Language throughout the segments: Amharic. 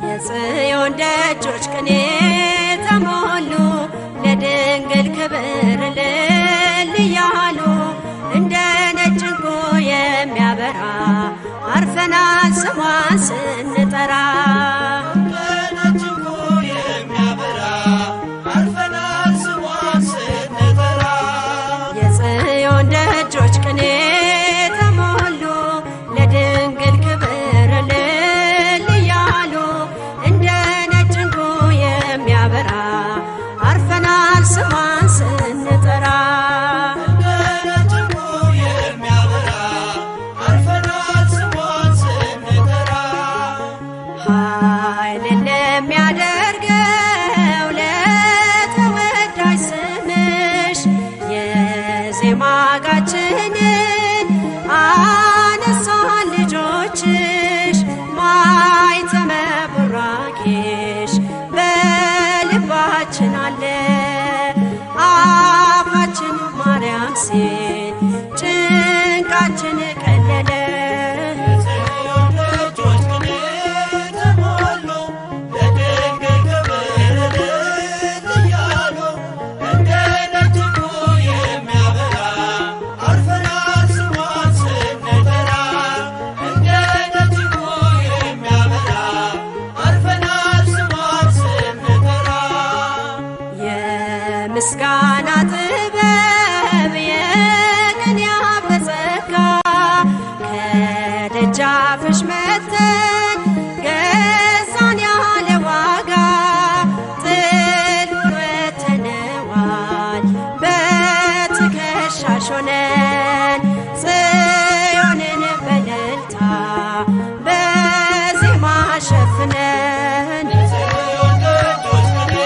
የጽዮን ደጆች ቅኔ ተሞሉ ለድንግል ክብር እልል እያሉ እንደ ነጭ ዕንቁ የሚያበራ አርፈናል ስሟን ስንጠራ። እንደ ነጭ ዕንቁ የሚያበራ አርፈናል ስሟን ስንጠራ። የጽዮን ደጆች ቅኔ ተሞሉ ለድንግል ክብር እልል እያሉ እንደ ነጭ ዕንቁ የሚያበራ አርፈናል ስሟን ስንጠራ። እንደ ነጭ ዕንቁ የሚያበራ አርፈናል ስሟን ስንጠራ። ኃይልን ለሚያደርገው ለተወዳጅ ስምሽ የዜማ ጋችንን አነሳን ልጆችሽ ማኅተመ ቡራኬሽ በልባችን አለ አፋችን ማርያም ሲል ጭንቃችን ቀለለ። የጽዮን ደጆች ቅኔ ተሞሉ ለድንግል ክብር እልል እያሉ እንደ ነጭ ዕንቁ የሚያበራ አርፈናል ስሟን ስንጠራ። እንደ ነጭ ዕንቁ የሚያበራ አርፈናል ስሟን ስንጠራ። የምስጋና ጥበብ የቅኔ አበጸጋ ከደጃፍሽ መጥተን ገዛን ያለ ዋጋ ጥሉን ወጥተነዋል በትከሻሽ ሆነን ጽዮንን በእልልታ በዜማ ሸፍነን። የጽዮን ደጆች ቅኔ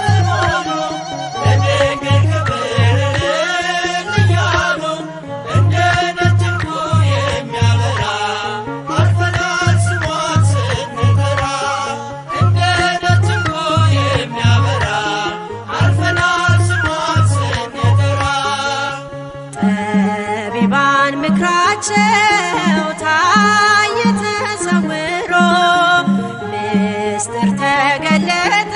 ተሞሉ ለድንግል ክብር እልል እያሉ እንደ ነጭ ዕንቁ የሚያበራ አርፈናል ስሟን ስንጠራ። እንደ ነጭ ዕንቁ የሚያበራ አርፈናል ስሟን ስንጠራ። ጠቢባን ምክራቸው ታየ ተሰውሮ ምስጢር ተገለጠ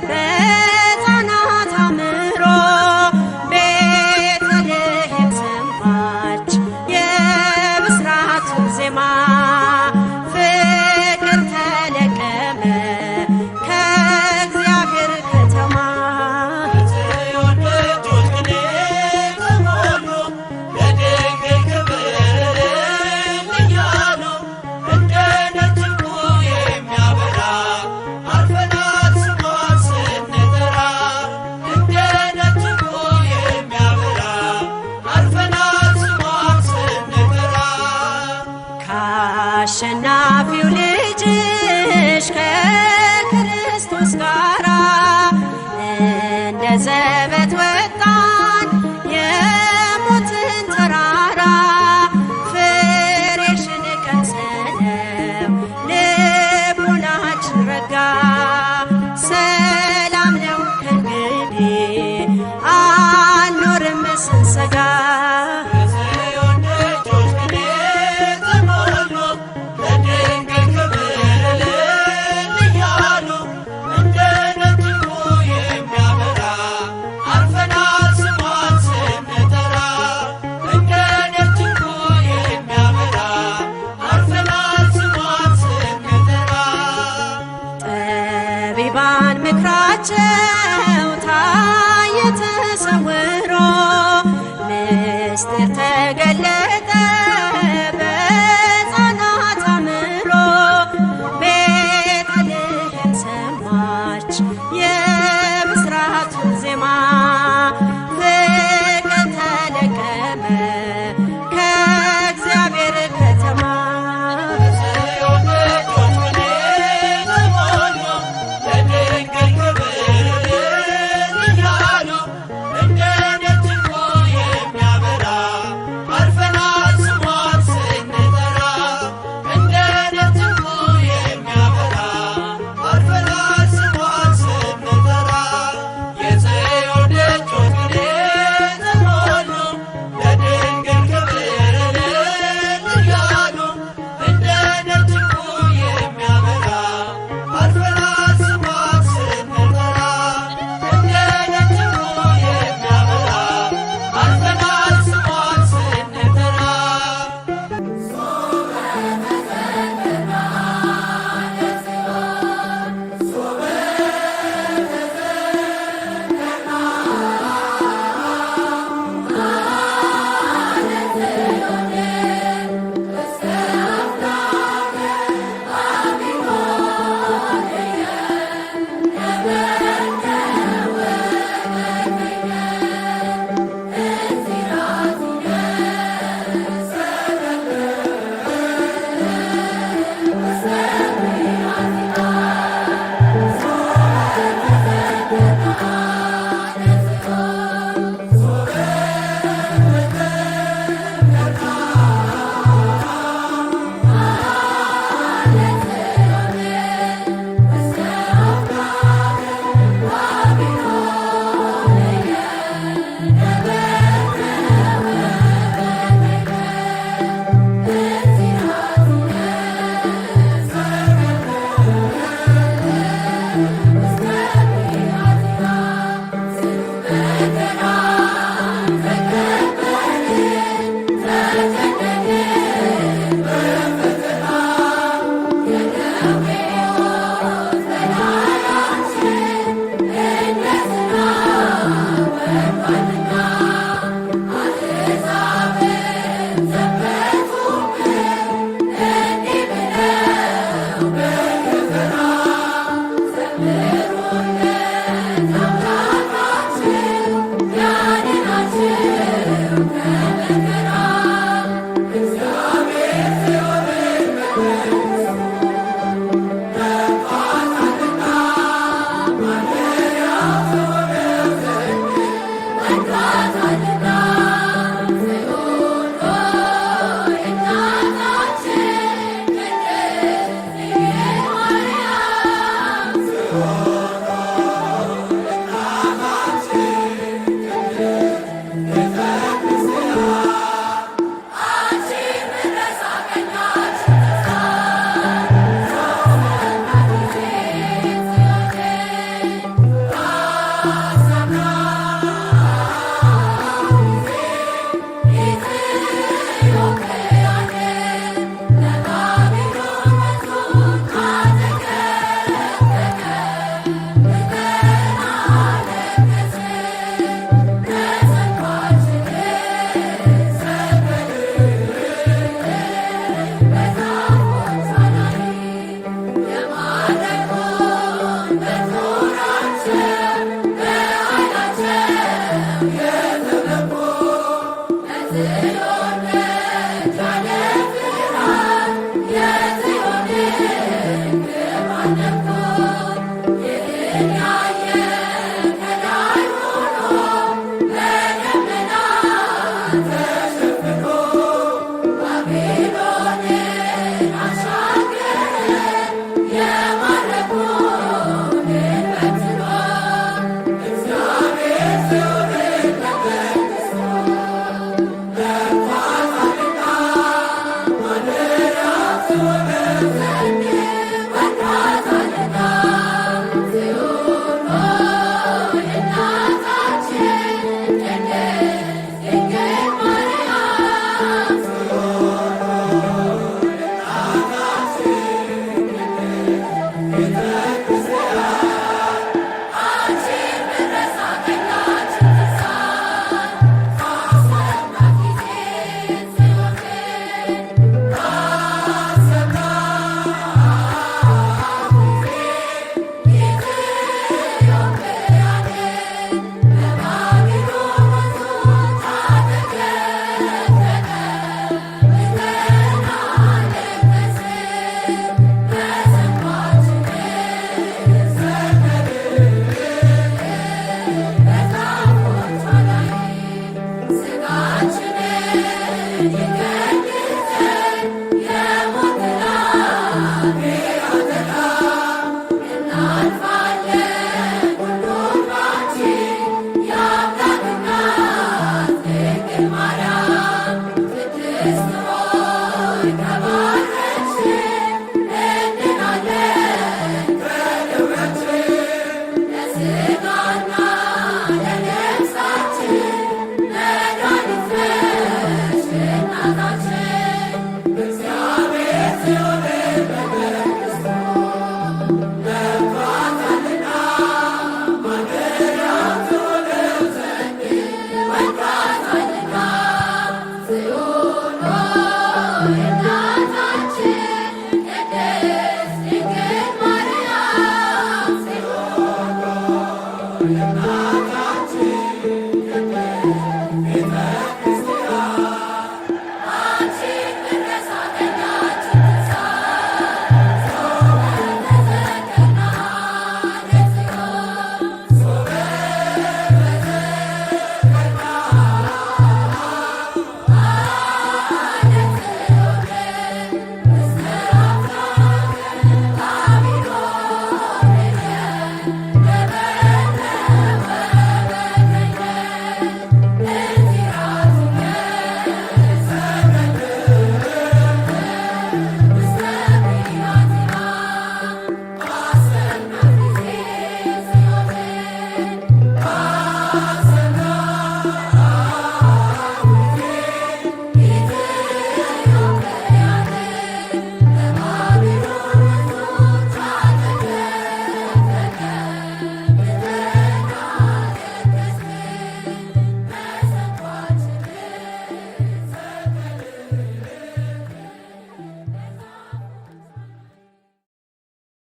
በሕፃናት አእምሮ ቤተልሔም ሰማች የብስራቱን ዜማ ፍቅር ተለቀመ ከእግዚአብሔር ከተማ። የጽዮን ደጆች ቅኔ ተሞሉ ለድንግል ክብር እልል እያሉ እንደ ነጭ ዕንቁ የሚያበራ አርፈናል ስሟን ስንጠራ። እንደ ነጭ ዕንቁ የሚያበራ አርፈናል ስሟን ስንጠራ። ከአሸናፊው ልጅሽ ከክርስቶስ ጋራ እንደ ዘበት ወጣን የሞትን ተራራ ፍሬሽን ቀምሰነው ልቡናችን ረጋ ሰላም ነው ከእንግዲህ አንኖርም ስንሰጋ። የጽዮን ደጆች ቅኔ ተሞሉ ለድንግል ክብር እልል እያሉ እንደ ነጭ ዕንቁ የሚያበራ አርፈናል ስሟን ስንጠራ። እንደ ነጭ ዕንቁ የሚያበራ አርፈናል ስሟን ስንጠራ። ጠቢባን ምክራቸው ታየ ተሰውሮ ምስጢር ተገለጠ በሕፃናት አእምሮ ቤተልሔም ሰማች የብስራቱን ዜማ ፍቅር ተለቀመ ከእግዚአብሔር ከተማ። የጽዮን ደጆች ቅኔ ተሞሉ ለድንግል ክብር እልል ቤተ